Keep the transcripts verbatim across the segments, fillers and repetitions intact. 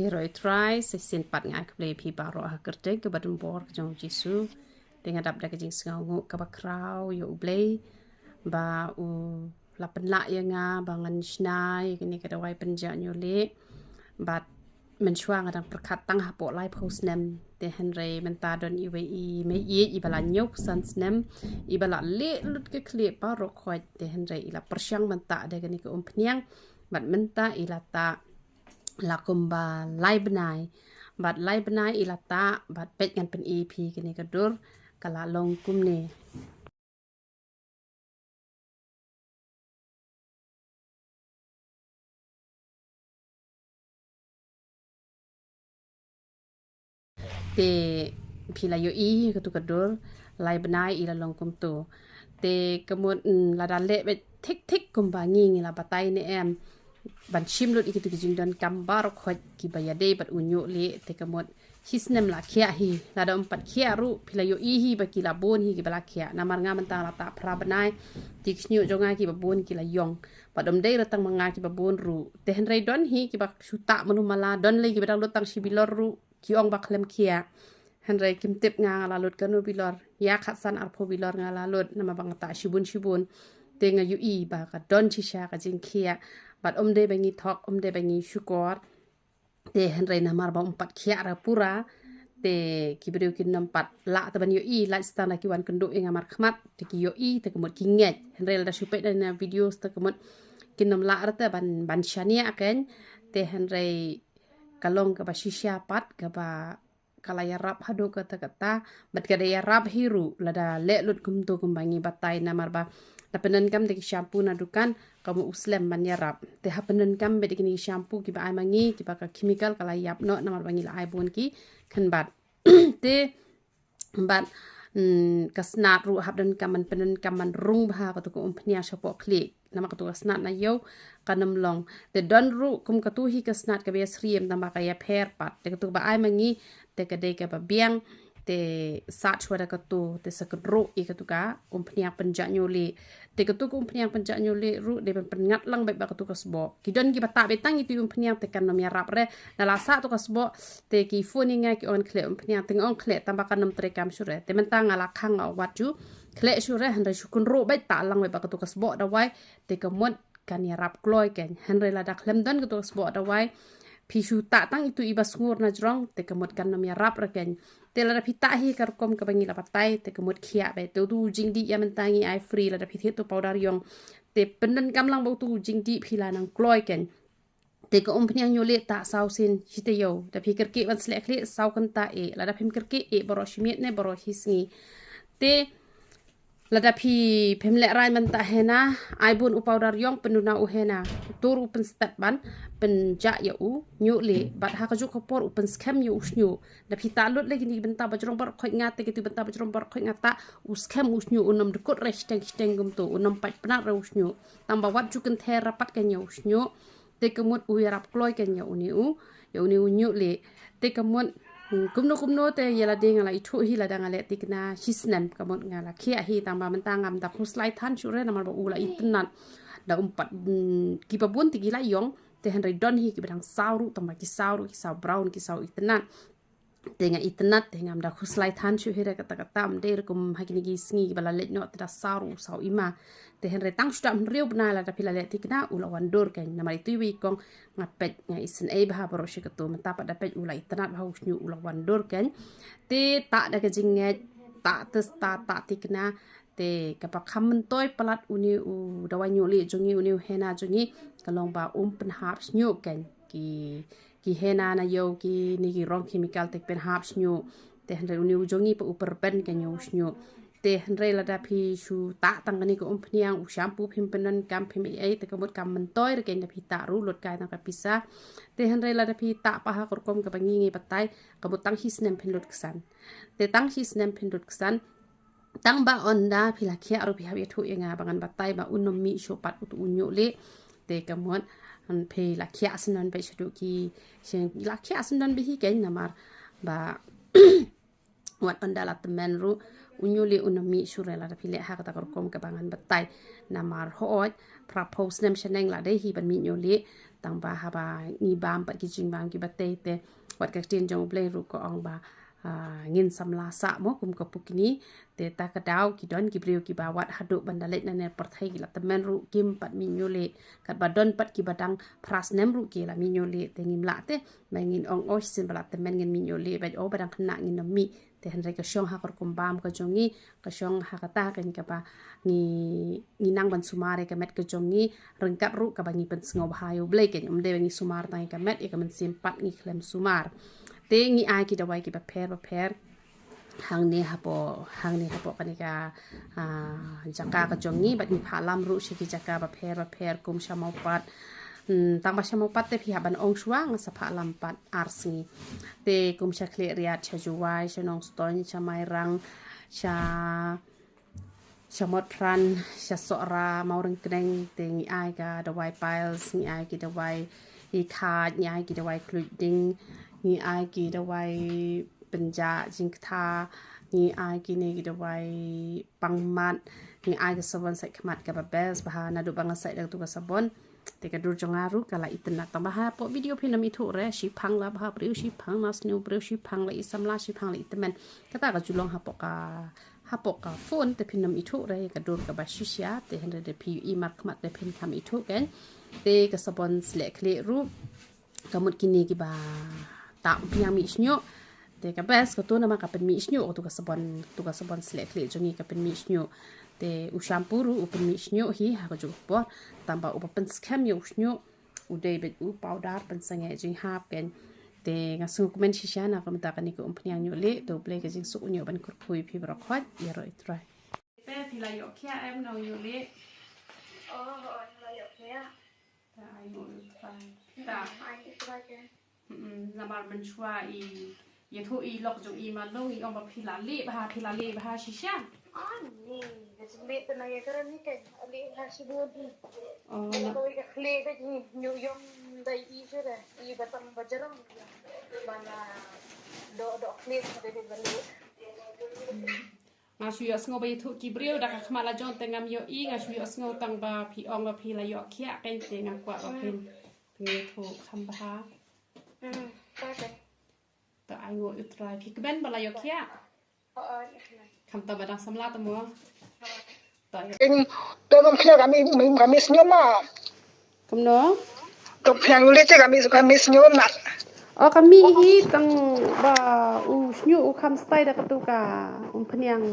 Ïaroh ïa U Trai, sa shisien pat nga ai khublei ïa phi baroh ha ka kyrteng kaba donbor ka jong U Jisu. Te nga dap da ka jingsngewnguh kaba khraw ïa U Blei ba u la pynlah ïa nga ba ngan shna ïa kane ka dawai pynjah ñiuhlieh. Bad mynshuwa nga dang pyrkhat tang hapoh laiphew snem. Te hynrei mynta don iwei i mei ïeit iba la hynñiewphew san snem, iba la leh lut ka khlieh baroh khoit. Te hynrei i la pyrshang mynta da kane ka umphniang. Bad mynta i la tah la kumba lai bnai. Bad lai bnai i la tah, bad peit ngan pyni ïa phi kane ka dur ka la long kumne. Te phi la ïohi katu ka dur, lai bnai i la long kumtu. Te ka mut, mm, lada leh beit thik thik kumba ngi ngi la batai ne em, ban shim lut ïa kitu ki jingdonkam baroh khoit kiba ïadei bad u ñiuhlieh, te ka mut shi snem la khiah hi. Lada ym pat khiah ruh, phi la ïohi hi ba ki la bun hi kiba la khiah. Namar nga mynta la tah phra bnai, te ki shñiuh jong nga kiba bun ki la ïong. Bad ym dei re tang ma nga kiba bun ruh. Te hynrei don hi kiba shu tah mynno mynno, don lei kiba dang lut tang shi bilor ruh ki ong ba khlem khiah. Hynrei kim tip nga nga la lut kano bilor. Ïa khatsan arphew bilor nga la lut, namar ba nga tah shibun shibun. Te nga ïohi ba ka don shisha ka jingkhiah. Bad ym dei ba ngi thok, ym dei ba ngi shukor. Te hynrei namar ba ym pat khiah re pura, te ki briew kin ym pat lah te ban ïohi, lait tang da ki wan kynduh ïa nga markhmat, te ki ïohi, te ka mut ki ngeit. Hynrei lada shu peit da na videos te ka mut kin ym lah re te ban, ban shaniah kein. Te hynrei ka long kaba shisha pat, kaba ka la ïarap haduh katta katta, bad ka da ïarap hi ruh, lada leh lut kumtu kumba ngi batai, namar ba da pyndonkam da ki shampoo na dukan, ka mut u slem ban ïarap. Te hap pyndonkam beit da kine ki shampoo kiba ai ma ngi, kiba ka chemical ka la ïap noh, namar ba ngi la ai bun ki kynbat. Te bad, mm, ka snat ruh hap donkam ban pyndonkam ban rung bha katu ka umphniang shapoh khlieh. Namar katu ka snat na ïew kan ym long. Te don ruh kum katu hi ka snat kaba ïasyriem tang ba ka ïapher pat. Te katu kaba ai ma ngi, te ka dei kaba biang, te sat shuwa da katu, te sa kynruh ïa katu ka umphniang pynjah ñiuhlieh. Te katu ka umphniang pynjah ñiuhlieh ruh dei ban pynngat lang beit bad katu ka sboh. Ki don kiba tah beit tang itu i umphniang te kan ym ïarap re. Na la sah tu ka sboh, te ki phone ïa nga ki ong khleh umphniang, te nga ong khleh tang ba kan ym treikam shuh re. Te mynta nga la khang nga ong wat ju khleh shuh re, hynrei shu kynruh beit, tah lang beit bad katu ka sboh dawai, te ka mut kan ïarap kloi kein. Hynrei lada khlem don katu ka sboh dawai, phi shu tah tang itu iba sngur na jrong, te ka mut kan ym ïarap re kein. Te lada phi tah hi ka rukom kaba ngi la batai, te ka mut khiah beit. Te utu u jingdih ïa mynta ngi ai free, lada phi thied tu powder ïong, te pyndonkam lang bad utu u jingdih phi la nang kloi kein. Te ka umphniang ñiuhlieh tah saw sien shi taïew. Da phi kyrkieh ban sleh khlieh saw kynta eh. Lada phim kyrkieh eh baroh shi miet ne baroh shi sngi. Te lada phi, phim lehraiñ ban tah henna, ai bun u powder ïong, pynduna u henna. Tur u pynstet ban pynjah ïa u ñiuhlieh. Bad ha kajuh ka por u pynskhem ïa u shñiuh. Da phi tah lut lei kine ki bynta bajrong baroh khoit, nga te kitu bynta bajrong baroh khoit nga tah, u skhem u shñiuh, un ym dkut re shiteng shiteng kumtu, un ym pait pnat re u shñiuh. Tang ba wat ju kynther ra pat kein ïa u shñiuh. Te ka mut u ïarap kloi kein ïa une u, ïa une u ñiuhlieh. Te ka mut, hmm, kumno kumno te ïa lade nga la ithuh hi lada nga leh thikna shi snem, ka mut nga la khiah hi, tang ba mynta ngam da khuslai than shuh re namar ba u la itynnad. Da um pat, hmm, kiba bun te ki la ïong, te hynrei don hi kiba dang saw ruh, tang ba ki saw ruh, ki saw brown, ki saw itynnad. Te nga itynnad, te ngam da khuslai than shuh hi re katta katta, ym dei re kum ha kine ki sngi kiba la leit noh te da saw ruh u saw i ma. Te hynrei tang shu da hynriew bnai lada phi la leh thikna u la wan dur kein. Namar itu iwei i kong nga peit nga isynei bha baroh shi katu, mynta pat da peit u la itynnad bha u shñiuh, u la wan dur kein. Te tah da ka jingngeit, tah te tah, tah thikna, te kaba kham myntoi palat une u dawai ñiuhlieh jong ngi, une u henna jong ngi, ka long ba um pynhap shñiuh kein. Ki, ki henna na ïew kine ki rong chemical te ki pynhap shñiuh. Te hynrei une u jong ngi pat u pyrben kein ïa u shñiuh. Te hynrei lada phi shu tah tang kane ka umphniang, u shampoo phim pyndonkam, phim ei ei, te ka mut kam myntoi re kein, da phi tah ruh lut kai tang ka pisa. Te hynrei lada phi tah pat ha ka rukom kaba ngi ngi batai, ka mut tang shi snem phin lut ksan. Te tang shi snem phin lut ksan. Tang ba ynda phi la khiah ruh phi hap ïathuh ïa nga ba ngan batai ba un ym mih shuh pat utu u ñiuhlieh. Te ka mut, phi la khiah syndon beit shaduh ki, shen la khiah syndon beit hi kein namar ba wat ynda la tymmen ruh u ñiuhlieh un ym mih shuh re lada phi leh ha kata ka rukom kaba ngan batai. Namar hooid, phra phew snem shaneng la dei hi ban mih ñiuhlieh. Tang ba haba ngi bam pat ki jingbam kiba tei te, wat ka ktien jong U Blei ruh ka ong ba, ah, ngin samla sah mo kum ka pukni. Te ta ka daw ki don ki briew kiba wat haduh ban da leit na ne pyrthei ki la tymmen ruh kim pat mih hynñiew lieh. Katba don pat kiba dang phra snem ruh ki la mih hynñiew lieh, te ngim lah te. Ba ngin ong, oh, shisien ba la tymmen ngin mih hynñiew lieh, bad oh ba dang khynnah ngin ym mih. Te hynrei ka shong ha ka rukom bam ka jong ngi, ka shong ha kata keiñ kaba ngi, ngi nang ban sumar ïa ka met ka jong ngi, ryngkat ruh kaba ngi pynsngewbha ïa U Blei keiñ, ym dei ba ngi sumar tang ïa ka met, ïa ka mynsiem pat ngi khlem sumar. Te ngi ai ki dawai kiba pher bapher. Hangne hapoh, hangne hapoh kane ka, ah, jaka ka jong ngi, bad ngi phah lam ruh sha ki jaka bapher bapher kum sha Mawpat. Hmm, tang ba sha Mawpat te phi hap ban ong shuwa, nga sa phah lam pat ar sngi. Te kum sha Khliehriat, sha Jowai, sha Nongstoiñ, sha Mairang, sha, sha Motphran, sha Sohra, Mawryngkneng, te ngi ai ka dawai piles, ngi ai ki dawai i khaj, ngi ai ki dawai khluid ding, ngi ai ki dawai pynjah jingktha, ngi ai kine ki dawai pang mat, ngi ai ka sabon sait khmat kaba best bha, naduh ba nga sait da katu ka sabon. Te ka dur jong nga ruh ka la itynnad, tang ba hapoh video phin ym ithuh re, shiphang la bha briew, shiphang la sniew briew, shiphang la i samla, shiphang la i tymmen. Kata ka ju long hapoh ka, hapoh ka phone te phin ym ithuh re ka dur kaba shisha, te hynrei da phi ïohi markhmat te phin kham ithuh keiñ. Te ka sabon sleh khlieh ruh ka mut kine kiba tah umphniang mih shñiuh. Te ka best katu namar ka pynmih shñiuh, katu ka sabon, katu ka sabon sleh khlieh jong ngi ka pynmih shñiuh. Te u shampoo ruh u pynmih shñiuh hi ha kajuh ka por, tang ba uba pynskhem ïa u shñiuh u dei beit u powder pynsangeh jinghap keiñ. Te nga sngewkmen shisha na ka bynta kane ka umphniang hynñiuh lieh, to U Blei ka jingsuk un ïoh ban kyrkhu ïa phi baroh khoit, ïaroh ïa U Trai. Te phi la ïoh khiah em na u hynñiuh lieh? Oh, oh, la ïoh khiah. Ta ai nguh ïa U Trai. Ta ai nguh ïa U Trai ke. Mm, namar mynshuwa i ïathuh i lok jong i Malung i ong ba phi la lieh bha, phi la lieh bha shisha. Ani, ka jinglieh te na ïa ka rani ke, lieh bha shibun hi. Oh, na. Ko i ka khlieh ka ji, hynñiuh ïong dei i shuh re, i ba tang ba jarang. Ba na doh doh khlieh ka dei ba lieh. Hmm. Nga shu ïohsngew ba ïathuh ki briew da ka khmat la jong te ngam ïohi, nga shu ïohsngew tang ba phi ong ba phi la ïoh khiah keiñ te nga kwah ba phin pynïathuh kham bha. Hmm, okay. To ai nguh ïa U Trai, phi kmen ba la ïoh khiah. Oh, oh, ïa kmen. Khamtam ba dang samla te mo. To ïa. Ing, to nang khia kami, kami senyum ma. Kumno? To khia nguli te kami, kami senyum na. Oh, ka mih hi tang ba u shñiuh u kham style da katu ka umphniang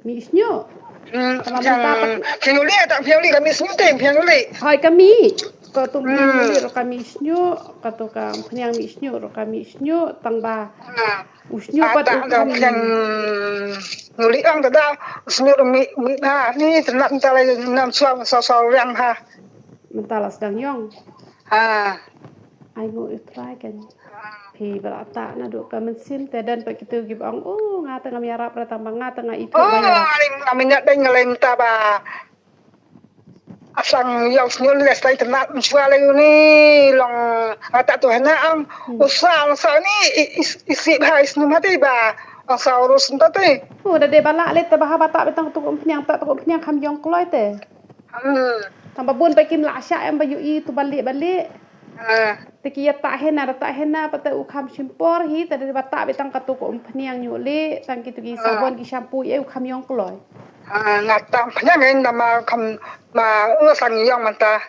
mih shñiuh. Hmm, tang ba mynta pat. Khia nguli, tang khia nguli kami senyum te, khia nguli. Hoi, ka mih. Katu umphniang nguli ruh ka mih shñiuh, katu ka umphniang mih shñiuh ruh ka mih shñiuh, tang ba u shñiuh pat u kham. Nguli ong da da, u shñiuh ruh mih, mih bha, ni tynat mynta la nam shuwa, saw saw riang ha. Mynta la sdang ïong. Ha. Ai nguh ïa U Trai keiñ. Phi ba la tah naduh ka mynsiem te don pat kitu kiba ong, oh, nga te ngam ïarap re tang ba nga te nga ithuh ba ïarap. Oh, ani nga mynta dei nga lei mynta ba. Asang ïong sñiuh ni stai tynat mynshwa lei ni long nga ta tu hena ang. Hmm. Usa usa ni i, i, isi bha isnum hati ba. Asa urus nta ti. Oh, da dei ba lah lei te ba ha ba tah bitang tu ko umphniang, tah tu ko umphniang kham ïong kloi te. Hmm. Tang ba bun ba kim lah shah em ba ïohi tu ba lieh ba lieh. Ah. Te ki ïa tah hena, da tah hena, pat te u kham shim por hi, te da ba tah bitang katu ko umphniang ñiuh lieh, tang kitu ki sabon, ki shampoo, eh, u kham ïong kloi. Ah, nga tah umphniang, eh, namar kham, ma, u sang ïong mynta.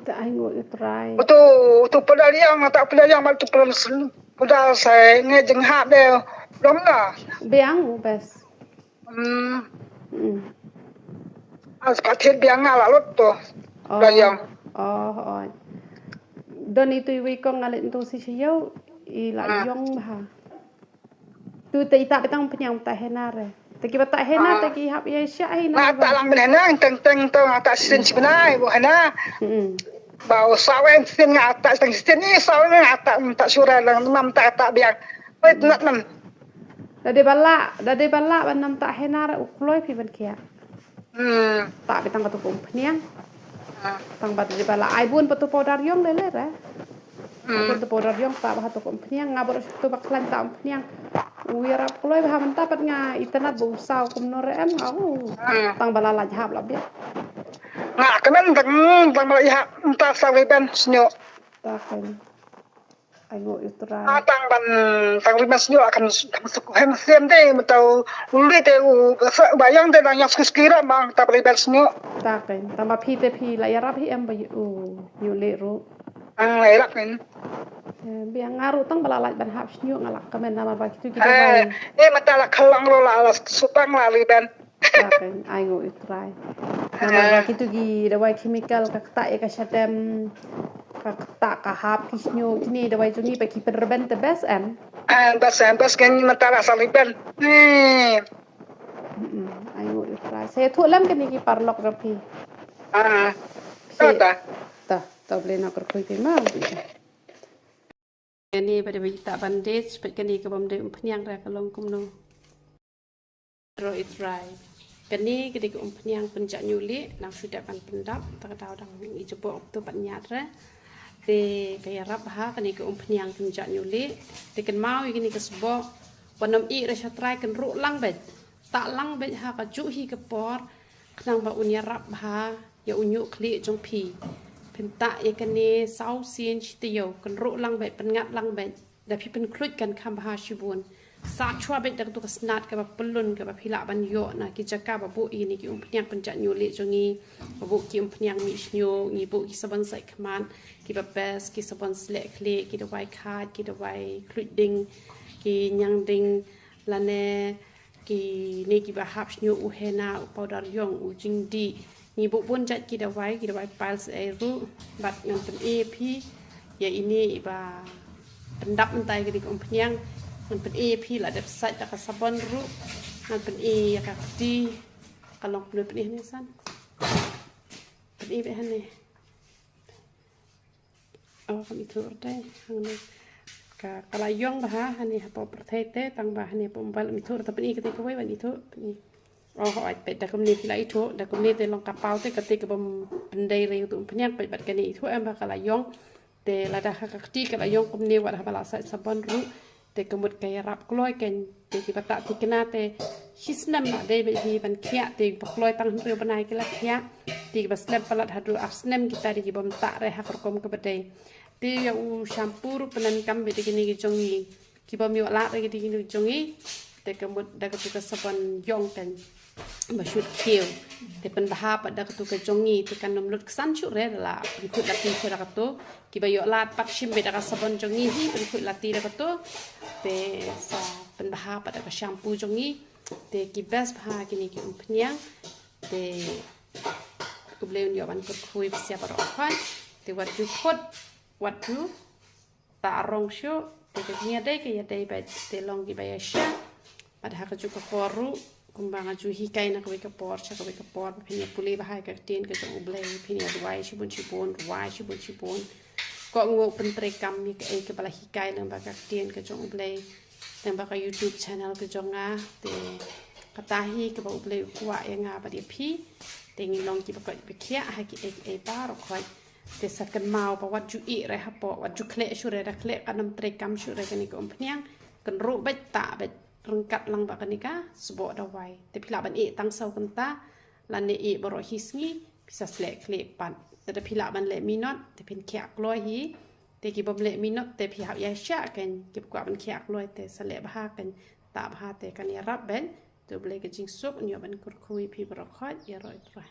Te ai nguh ïa U Trai. Utu, utu pudar ïong, nga tah pudar ïong, ma utu pudar sen-, pudar sai, nge jynghap de, lom na. Biang, bes. Hmm. Hmm. As ka thied biang nga la lut tu. Oh. Da ïong. Oh, oh. Don itu iwi kong nga leit ntu si sha ïew, i la ïong bha. Tu te i tah bitang umphniang tah hena re. Te ki ba tah hena, te ki hap ïa shah hena. Nga tah lang ben hena, teng teng tu nga tah shisien shi bnai, bu hena. Hmm. Ba u sawen shisien nga tah teng shisien ni sawen nga tah, tah shura lang, mam tah tah biang. Wait, nat nam. Da dei ba lah, da dei ba lah ban nam tah hena re u kloi phi ban khiah. Hmm. Tah bitang katu ko umphniang. Ah. Tang ba da dei ba lah ai bun pa tu powder ïong lei lei re. Hmm. Bun tu powder ïong tah ba ha tu ko umphniang, nga baroh tu ba khlaiñ tah umphniang. U ïarap kloi ba ha mynta pat nga itynnad ba u saw kumno re em nga u. Hmm. Tang ba la lait hap la biang. Nga kmen tang, tang ba la ïa mynta saw lei ben sñiuh. Taken. Ai ngu U Trai. Ah, tang ban tang riben snyo akan suk hem sem te mentau uli te u ba yang te dang yang skira mang tang riben snyo. Taken. Tang ba phi te phi la ïarap hi em ba u ñu le ru. Ang la ïarap ken. Biang nga ru tang ba la lait ban hap snyo nga la kmen namar ba kitu ki dawai. Eh, mata la khalang lo la la supang la riben. Taken ai ngu U Trai. Namar ba kitu ki dawai chemical ka kta ïa ka shadem ka kta ka hap ki snyo kini dawai jong ngi ba ki pynrben te bes em. Ah, bas bas ken mata la sa riben. Eh. Ai ngu U Trai. Sa ïathuh lem kini ki paralok jong phi. Ah. Ta ta. Ta ta ble na kyrkhu phi ma. Kane ba dei ba ita bandage, peit kane ka bym dei umphniang re ka long kumno. Ro I Trai. Kane ka dei ka umphniang pynjah ñiuh lieh, nang shu dep ban pyndap, ta ka daw dang i jubok tu ban ñiat re. Te ka ïarap ha kane ka umphniang pynjah ñiuh lieh. Te kynmaw ïa kane ka sbok, ban ym ïeh re sha trai kynruh lang beit. Ta lang beit ha ka juh hi ka por, khnang ba un ïarap bha ïa u ñiuh khlieh jong phi. Phin ta ïa kane saw sien shi taïew, kynruh lang beit, pynngat lang beit. Da phi pynkhluit kan kham bha shibun. Sa chwa beit da katu ka snat kaba pyllun kaba phi lah ban ïoh na ki jaka ba buh ïa kine ki umphniang pynjah ñiuh lieh jong ngi. Ba buh ki umphniang mih shñiuh, ngi buh ki sabon sait khmat, kiba best, ki sabon sleh khlieh, ki dawai khat, ki dawai khluit ding, ki ñiang ding, lane kine kiba hap shñiuh u henna, u powder ïong, u jingdih. Ngi buh bun jait ki dawai, ki dawai piles ei ruh, bad ngan pyni ïa phi ïa ine iba pyndap mynta ïa kane ka umphniang, ngan pyni ïa phi la dep sait da ka sabon ruh, ngan pyni ïa ka kti, ka long pyni pyni hangne san. Pyni beit hangne. Oh, kam ithuh te hangne. Ka, ka la ïong bha hangne hapoh pyrthei te, tang ba hangne hapoh mobile kam ithuh te, pyni kata kawei ban ithuh, pyni. Oh, hooid, peit da kumne phi la ithuh, da kumne te long ka paw te, kata ka bym pyndei re tu umphniang, peit bad kane ithuh em ba ka la ïong. Te lada ha ka kti ka la ïong kumne wat haba la sait sabon ruh. Te ka mut ka ïarap kloi kein, te kiba ta thikna te shi snem la dei beit hi ban khiah, te ba kloi tang hynriew bnai ki la khiah, te kiba slem palat haduh ar snem kita dei ki bym ta re ha ka rukom kaba dei. Te ïa u shampoo ruh pyndonkam beit da kine ki jong ngi, ki bym ïoh lad re ki dei kine ki jong ngi, te ka mut da katu ka sabon ïong kein. Ba shu khiew. Te pynbha pat da katu ka jong ngi, te kan ym lut ksan shuh re da la pynkhuid lati shuh da katu. Kiba ïoh lad pat shim beit da ka sabon jong ngi hi, pynkhuid lati da katu. Te sa pynbha pat da ka shampoo jong ngi. Te ki best bha kine ki umphniang. Te U Blei un ïoh ban kyrkhu ïa phi baroh khoit. Te wat ju khot, wat ju ta rong shuh, te ka jingïadei ka ïadei beit, te long kiba ïasyah. Bad ha kajuh ka por ruh, kumba nga ju hikai na kawei ka por sha kawei ka por, ba phin ïa pule bha ïa ka ktien ka jong U Blei, phin ïa duwai shibun shibun, duwai shibun shibun. Kohnguh pyntreikam ïa kaei kaba la hikai lyngba ka ktien ka jong U Blei, lyngba ka YouTube channel ka jong nga, te kata hi kaba U Blei u kwah ïa nga bad ïa phi, te ngin long kiba koit ba khiah ha kiei kiei baroh khoit. Te sa kynmaw ba wat ju ïeh re hapoh, wat ju khleh shuh re, da khleh kan ym treikam shuh re kane ka umphniang, kynruh beit, ta beit, ryngkat lang bad kane ka sboh dawai. Te phi lah ban ïeh tang saw kynta, lane ïeh baroh hi sngi, phi sa sleh khleh pat. Te da phi lah ban leh minot, te phin khiah kloi hi, te ki bym leh minot, te phi hap ïasyah kein, kiba kwah ban khiah kloi, te sa leh bha kein, ta bha te kan ïarap beit, te U Blei ka jingsuk, un ïoh ban kyrkhu ïa phi baroh khoit, ïaroh ïa U Trai.